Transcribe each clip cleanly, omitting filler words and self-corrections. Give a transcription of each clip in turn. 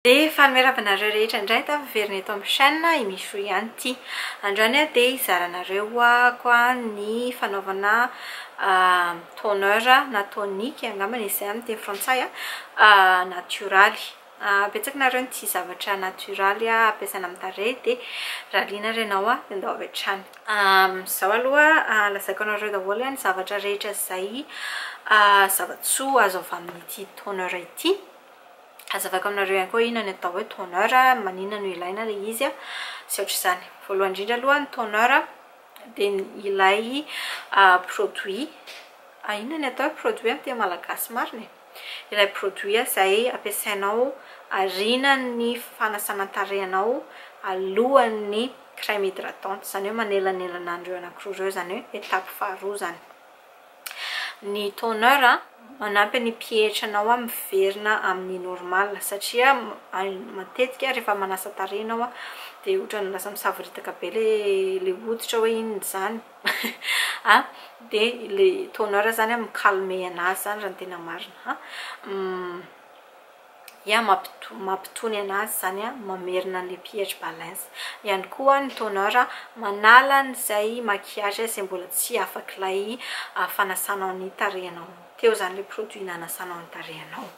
Dia faly miarahaba anareo rehetra indray tafaverina eto amin'ny chaîne i Michou ihany ity. Androany aho dia hizara anareo ako ny fanaovana toner na tonique angambany izay amin'ny teny frantsay natioraly. Betsaka nareo no tia zavatra natioraly ampiasaina amin'ny tarehy dia raha liana ary ianao dia ndao avy hatrany. Izao aloha lazaiko anareo daholo ny zavatra rehetra izay zava-tsoa azo avy amin'ity toner ity. Hazavaiko aminareo ihany koa inona ny atao hoe toner, maninona no ilaina ilay izy sy ohatr'izany. Voalohany indrindra aloha ny toner dia ilay produit, inona ny atao hoe produit amin'ny teny malagasy marina e? Ilay produit izay ampiasainao aorianan'ny fanasana tarehinao alohan'ny crème hydratante, izany hoe manelanelana an'ireo anankiroa ireo, izany hoe étape faharoa izany. Ny toner manampy ny pH anao miverina amin'ny normal satria matetika rehefa manasa tarehy ianao dia ohatran'ny lasa misavoritaka be ilay hoditra hoe inona izany a, dia ilay toner izany mi-calmer anazy izany raha ny tena marina a. Ya, mampitony anazy izany a, mamerina an'ilay pH balance. Ihany koa ny toner manala an'izay maquillage izay mbola tsy afak'ilay fanasanao ny tarehinao teo izany ilay produit nanasanao ny tarehinao.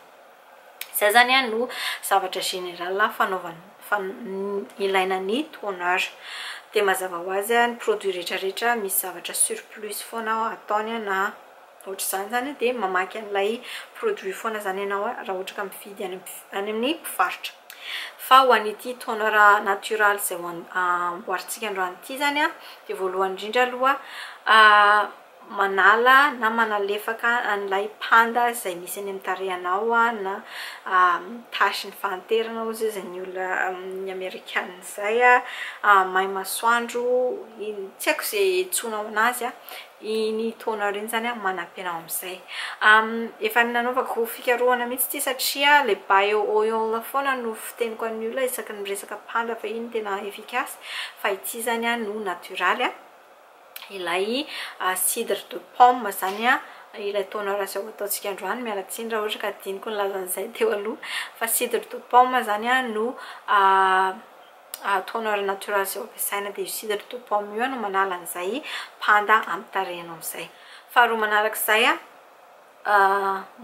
Izay izany a no zavatra général fanaovana ilaina ny toner. Dia mazava ho azy ny produit rehetrarehetra misy zavatra surplus foana ataony na Ohatr'izany izany dia mamaky an'ilay produit foana izany ianao raha ohatra ka mividy any amin'ny mpivarotra. Fa ho an'ity toner naturel izay ho amboarintsika androany ity izany dia voalohany indrindra aloha manala na manalefaka an'ilay panda izay misy any amin'ny tarehinao na tache ny fahanterana hozy izy ny olona ny amerikana izay, may masoandro, tsy haiko izay iantsoanao anazy. Iny toner iny zany manampy anao amin'izay. Efa nanaovako fikarohana mihitsy ity satria le bio oil foana no fiteniko an'ny olona isaky ny miresaka panda fa iny tena efficace fa ity zany no natioraly ilay cidre de pomme zany ilay toner izay ho ataontsika androany, miala tsiny raha ohatra ka adinoko nilaza an'izay teo aloha fa cidre de pomme zany no Toner naturel izay ampiasaina dia io cidre de pomme io no manala an'izay panda amin'ny tarehinao izay. Faharoa manarak'izay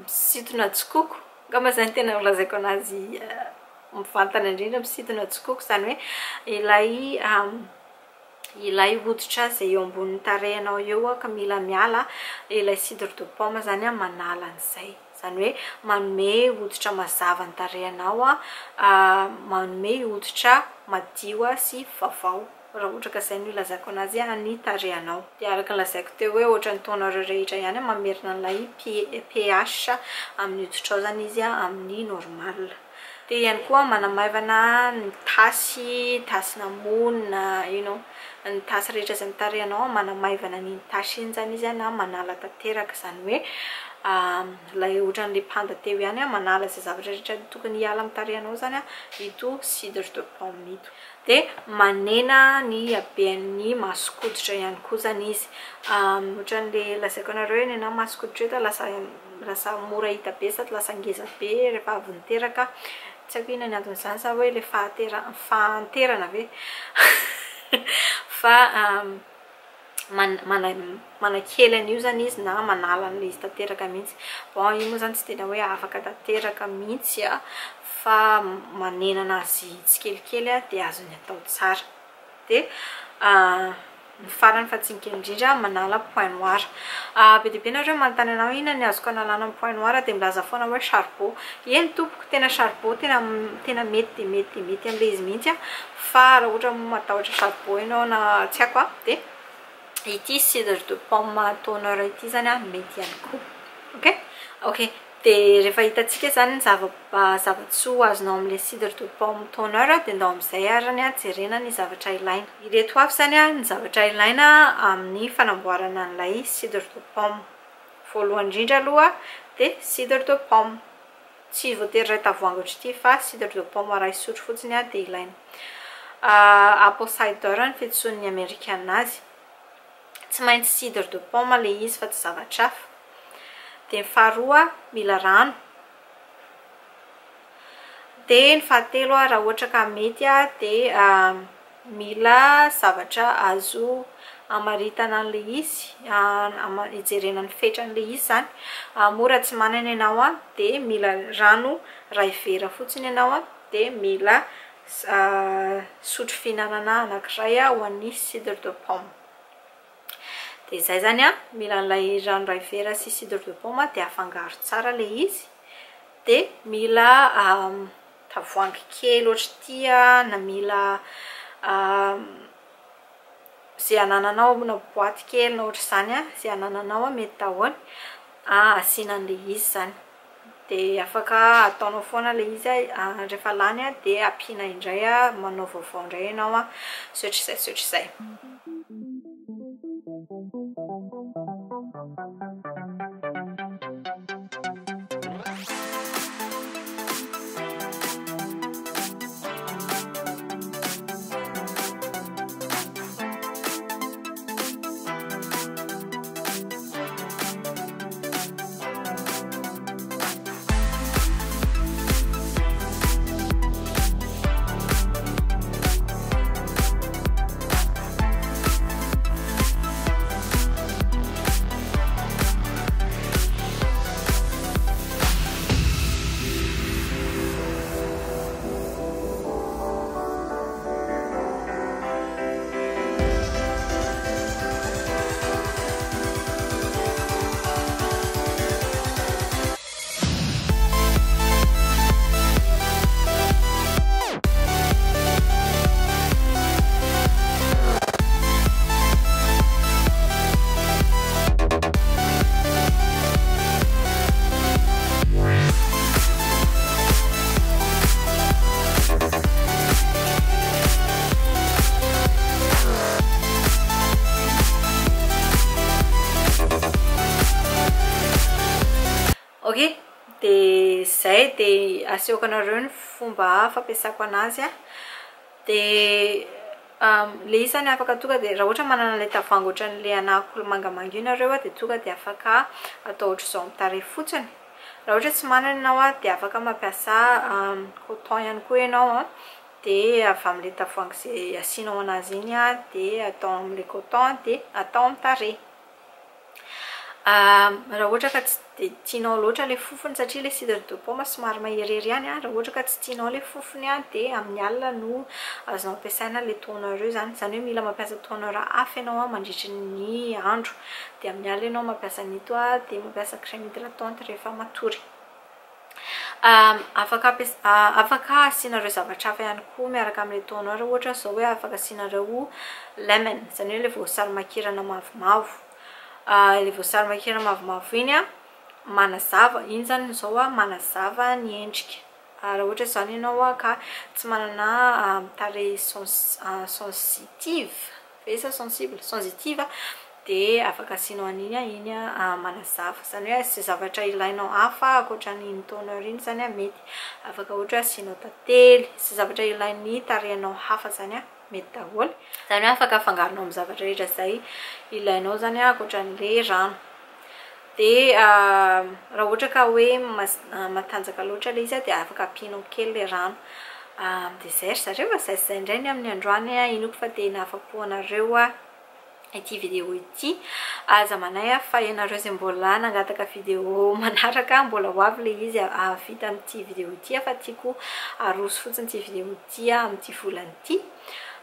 misintona tsikoko, angamba izay no tena holazaiko anazy mivantana indrindra, misintona tsikoko izany hoe ilay ilay hoditra izay eo ambonin'ny tarehinao eo ka mila miala, ilay cidre de pomme izany manala an'izay. Izany hoe manome hoditra mazava ny tarehinao, manome hoditra madio sy vaovao, raha ohatra ka izay no ilazako anazy, ny tarehinao. Dia araka ny lazaiko teo hoe ohatran'ny toner rehetra ihany, mamerina an'ilay pH amin'ny hoditrao izany izy amin'ny normal. Dia ihany koa manamaivana ny tasy, tasina mony, you know, ny tasy rehetra izay mitarehinao, manamaivana an'iny tasy iny izany izy na manala tanteraka, izany hoe ilay ohatran'ilay panda teo ihany, manala izay zavatra rehetra tokony hiala amin'ny tarehinao izany ito cidre de pomme ito. Dia manena ny haben'ny mason-koditra ihany koa izany izy. Ohatran'ilay lazaiko anareo hoe ny anahy mason-koditra eto lasa lasa mora hita be sady lasa ngeza be rehefa avy niteraka, tsy haiko inona ny anton'izany sa hoe ilay fahatera- fahanterana ve fa manakely an'io zany izy na manala an'ilay izy tanteraka mihitsy. Bon io moa zany tsy tena hoe afaka tanteraka mihitsy fa manena anazy tsikelikely dia azony atao tsara. Dia ny farany fa tsy ny kely indrindra, manala point noir. Be dia be nareo manontany anah hoe inona ny azoko analana ny point noir dia milaza foana hoe charbon. Eny tompoko, tena charbon tena tena mety dia mety dia mety amin'ilay izy mihitsy fa raha ohatra moa matahotra charbon ianao na tsy haiko dia ity cidre de pomme toner ity zany mety ihany koa. Ok? Ok, dia rehefa hitantsika zany ny zava-tsoa azonao amin'ilay cidre de pomme toner dia ndao amin'izay ary ny jerena ny zavatra ilaina. Ireto avy zany ny zavatra ilaina amin'ny fanamboarana an'ilay cidre de pomme. Voalohany indrindra aloha dia cidre de pomme. Tsy voatery iray tavoahangy ohatr'ity fa cidre de pomme iray sotro fotsiny dia ilaina. Apple cider ny fiantsoan'ny amerikana azy. Tsy maintsy cidre de pomme ilay izy fa tsy zavatra hafa. Dia ny faharoa mila rano. Dia ny fahatelo raha ohatra ka mety dia mila zavatra azo hamaritana an'ilay izy, hijerena ny fetran'ilay izy izany. Moa raha tsy manana ianao dia mila rano iray vera fotsiny ianao dia mila sotro fihinanana anankiray ho an'ny cidre de pomme. Dia izay izany mila an'ilay rano iray vera sy cidre de pomme dia afangaro tsara ilay izy. Dia mila tavoahangy kely ohatr'ity na mila izay anananao na boaty kely na ohatr'izany izay anananao mety daholo asiana an'ilay izy izany. Dia afaka ataonao foana ilay izy rehefa lany dia ampiana indray manao vaovao indray ianao sy ohatr'izay sy ohatr'izay. Ok, dia izay dia asehoko anareo ny fomba fampiasako anazy a. Dia ilay izy zany afaka tonga dia raha ohatra manana ilay tavoahangy ohatran'ilay anako mangamanga io nareo a, dia tonga dia afaka atao ohatr'izao amin'ny tarehy fotsiny. Raha ohatra tsy manana ianao a, dia afaka mampiasa coton ihany koa ianao a, dia avy amin'ilay tavoahangy izay asianao anazy iny a, dia atao amin'ilay coton dia atao amin'ny tarehy. Raha ohatra ka tsy dia tianao loatra ilay fofony satria ilay cidre de pomme somary maherihery ihany a, raha ohatra ka tsy tianao ilay fofony a, dia amin'ny alina no azonao ampiasaina ilay toner io izany, izany hoe mila mampiasa toner hafa ianao a mandritry ny andro, dia amin'ny alina ianao mampiasa an'ito a, dia mampiasa crème hydratante rehefa matory. Afaka ampias- afaka asianareo zavatra hafa ihany koa miaraka amin'ilay toner ohatra izao hoe afaka asianareo lemon, izany hoe ilay voasary makirana mavomavo. Ilay voasary makirana mavomavo iny an, manazava, iny izany izao an manazava ny endrika. Raha ohatra izany ianao ka tsy manana tarehy sens- sensitive, ve sa sensible? Sensitive dia afaka asianao an'iny an, iny an manazava. Izany hoe izay zavatra ilainao hafa ankoatran'iny toner iny izany an mety. Afaka ohatra hoe asianao tantely, izay zavatra ilain'ny tarehinao hafa izany an mety daholo. Izany hoe afaka afangaronao amin'ny zavatra rehetra izay ilainao izany an ankoatran'ilay rano. Dia raha ohatra ka hoe matanjaka loatra ilay izy dia afaka ampianao kely ilay rano. Dia izay ry zareo fa izay sy izay indray ny amin'ny androany an, inoako fa tena afa-po anareo ity vidéo ity. Aza manahy aho fa ianareo izay mbola nangataka vidéo manaraka mbola ho avy ilay izy hahavita an'ity vidéo ity fa tiako aroso fotsiny ity vidéo ity amin'ity volana ity.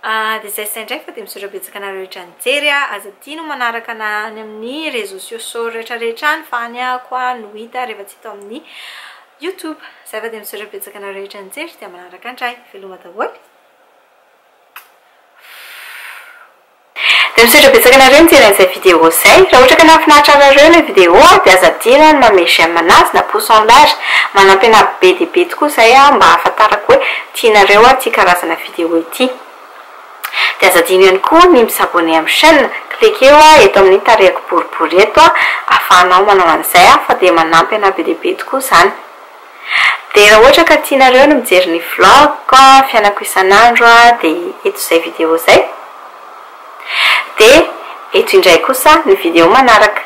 Dia izay sy izay indray fa dia misaotra betsaka anareo rehetra nijery. Aza adino manaraka ana any amin'ny réseaux sociaux rehetra rehetra any fa any aho koa no hita rehefa tsy hita ao amin'ny YouTube. Izay fa dia misaotra betsaka anareo rehetra nijery dia manaraka indray. Veloma daholo. Dia misaotra betsaka anareo nijery an'izay vidéo izay. Raha ohatra ka nahafinaritra anareo ilay vidéo dia aza adino ny manome j'aime anazy na pouce en l'air. Manampy anahy be dia be tokoa izay mba hahafantarako hoe tianareo ity karazana vidéo ity. Dia aza adino ihany koa ny mi-s'abonner amin'ny chaîne. Cliqueo eto amin'ny tarehiko boribory eto ahafahanao manao an'izay fa dia manampy anahy be dia be tokoa izany. Dia raha ohatra ka tianareo ny mijery ny vlog fiainako isan'andro dia eto izay vidéo izay. Dia eto indray kosa ny vidéo manaraka.